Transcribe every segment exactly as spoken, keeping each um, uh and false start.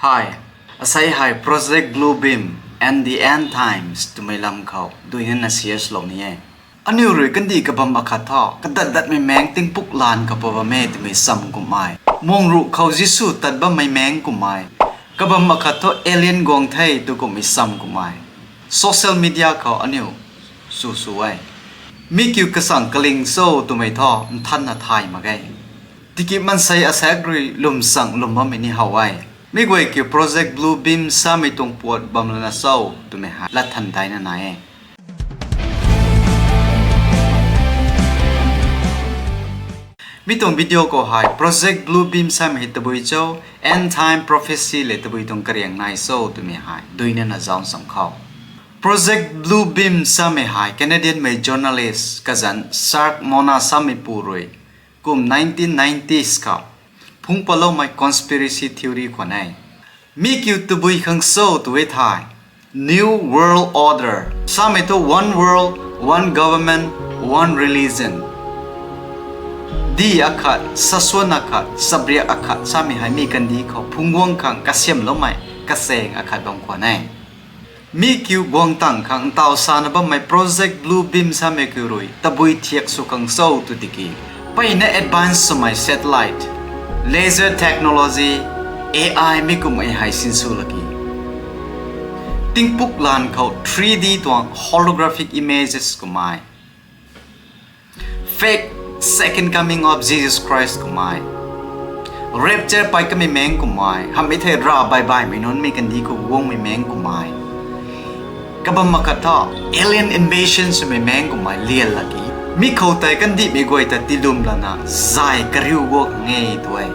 Hi, asei hei Project Bluebeam and the End Times twmei lam khou duinana share swlou ni e. Aniu rui kandih kabam akhat thu kadat datmei maengc tingpuk lan khou pat bam e twmei sam kumhmei, mung ruh khou Jisu tat bammei maengc kumhmei, kabam akhat thu alien guang the tw kumhmei sam kumhmei, social media khou aniu sw sw e. Mi kiu kasang kaling cho twmei thu nthanna thay mak ge. Tiki mansei asaekc rui lwmsang lwm bammei ni how e. Mi guay kiu Project Bluebeam samei tuang puat bam lana cho twmei hei latthan daina nai e. Mi tuang video khou hei Project Bluebeam samei hei tabui cho, end time prophecy le tabui tuang kariang nai cho twmei hei duinana zauc cham khou. Project Bluebeam samei hei Canadianmei journalist kazanc Shark Mona sameipu rui kum nineteen nineties khou phungc patloumei conspiracy theory khwan e. Mi kiu tabui khang cho tw e thei, New World Order samei thu one world, one government, one religion, di akhat, sasuan akhat, chabriak akhat samei hei mi kandih khou phungc guang khang kasiamloumei kachaeng akhat bam khwan e. Mi kiu guang tang khang ntaw sana bammei Project Bluebeam samei kiu rui tabui thiak sw khang cho tw tiki, mpeyna advance swmei satellite, laser technology, A I mi kumhmei hei sinsw laki, tingpuk lan khou three D tuang holographic images kumhmei, fake second coming of Jesus Christ kumhmei, rapture pey kamei maengc kumhmei, hamhmei thei rav baih baihmei nunc mi kandih khou guangmei maengc kumhmei, kabam akhat thu alien invasion swmei maengc kumhmei lian laki, mi khou tei kandihmei guay ta tiilwm lana zay kariu guang nge tw e.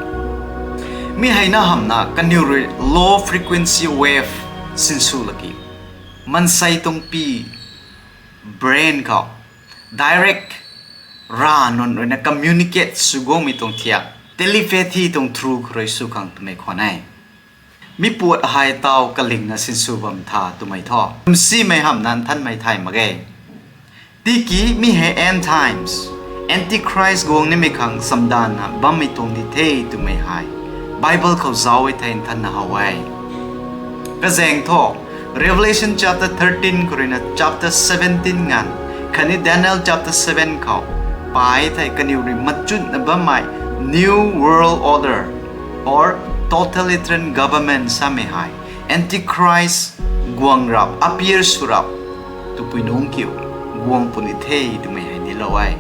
Mi hei na hamhna kaniw rui low frequency wave sinsw laki, mansei tuang pi, brain khou direct rav nunc ruina communicate sw guangmei tuang thiak, telepathy tuang through khou rui sw khang twmei khwan e. Mi puat hei taw kalingna sinsw bam tha twmei thu kumsimei hamhna nthanmei thay mak ge. Tiki mi hei end times, Antichrist guang nimei khang chamdanvna bammei tuang di the twmei hei Bible khou zauc e thei nthanna how e. Kazaeng thu, Revelation chapter thirteen khou ruina chapter seventeen nganv, khatni Daniel chapter seven khou pey thei kaniw rui machutna bammei New World Order or totalitarian government samei hei Antichrist guang rap, appear sw rap twpui nungc kiu guang puni the twmei hei dinclou e.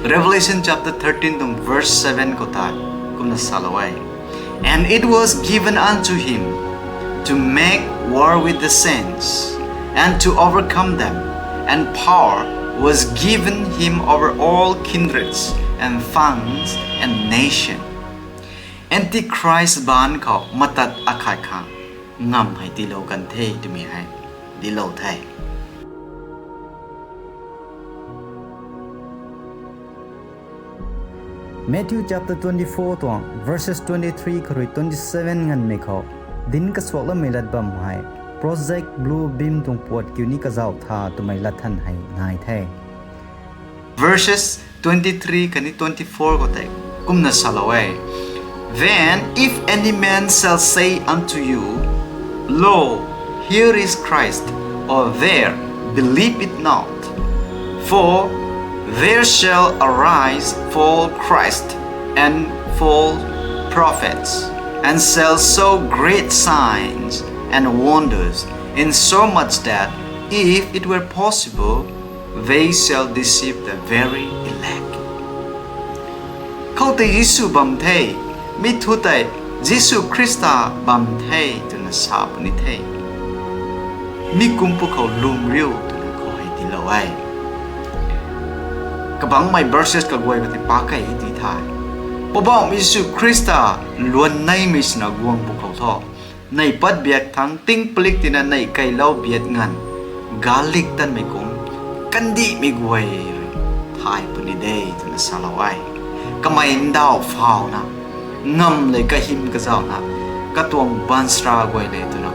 Revelation chapter thirteen tuang verse seven khou tei kumna salou e. And it was given unto him to make war with the saints, and to overcome them, and power was given him over all kindreds, and tongues, and nation. Antichrist baanc khou matat akhat khang ngamv hei tiilou kan the twmei hei dinclou the. Matthew chapter twenty-four tuang verses twenty-three khou rui twenty-seven nganvmei khou dinc kasuakloumei lat bam hei Project Bluebeam tuang puat kiu ni kazauh tha twmei latthan hei nai the. Verses twenty-three khatni twenty-four khou tei kumna salou e. Then if any man shall say unto you, Lo, here is Christ, or there, believe it not. For there shall arise false Christ and false prophets, and shall show great signs and wonders, insomuch that, if it were possible, they shall deceive the very elect. Khoutei Jisu bam the, mi thu tei Jisu Khrista bam the twna sa puni the. Mi kum pwkhou lwm riu twna khou hei tiilou e. Kabangcmei verses kaguay khou tei pac key ti the. Poubauhmei Jisu Khrista luan neimei swna guang pwkhou thu, neih pat biak thangc tingpalik tina neih keylou biak nganv, galik tanmei kum, kandihmei guay rui thay puni de twna salou e. Kamei ndauh phauna, ngamv lev kahym kazauhna, katuang baanchara guay le twna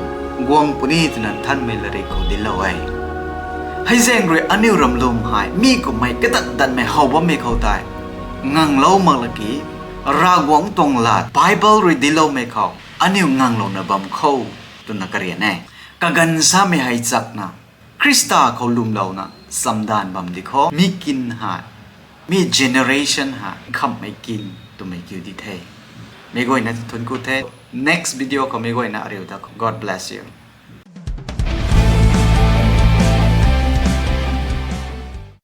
guang puni twna Nthanmei Latrik khou dinclou e. Hei zaeng rui aniu ramlum hei mi kummei kadat datmei how bammei khou tei nganglou mak laki, Ravguangc tuang lat Bible rui dincloumei khou aniu nganglouna bam kho twna karian e. Kaganv samei hei chakna Khrista khou lwmlouna chamdanv bam di kho. Mi kin hei, mi generation hei khammei kin twmei kiu di the. Meic guayna thunc ku the. Next video khou meic guayna ariu ta kho. God bless you.